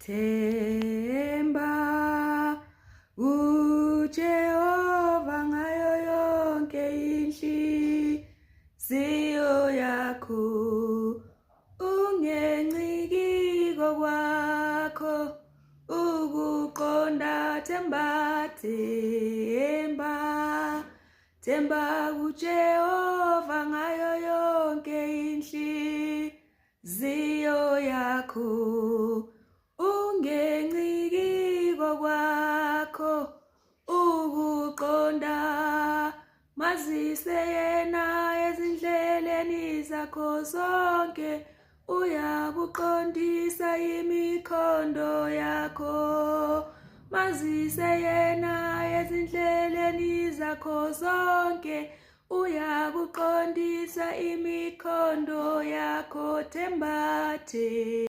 Themba uJehova ngayo yonke inhliziyo yakho, ungenciki kokwakho ukuqonda. Themba, themba, themba kuJehova ngayo yonke inhliziyo yakho, ungenciki kokwakho ukuqonda. Mazise yena ezindleleni zakho zonke, uyakuqondisa imikhondo yakho. Mazise yena ezindleleni zakho zonke, uyakuqondisa imikhondo yakho. Themba, themba.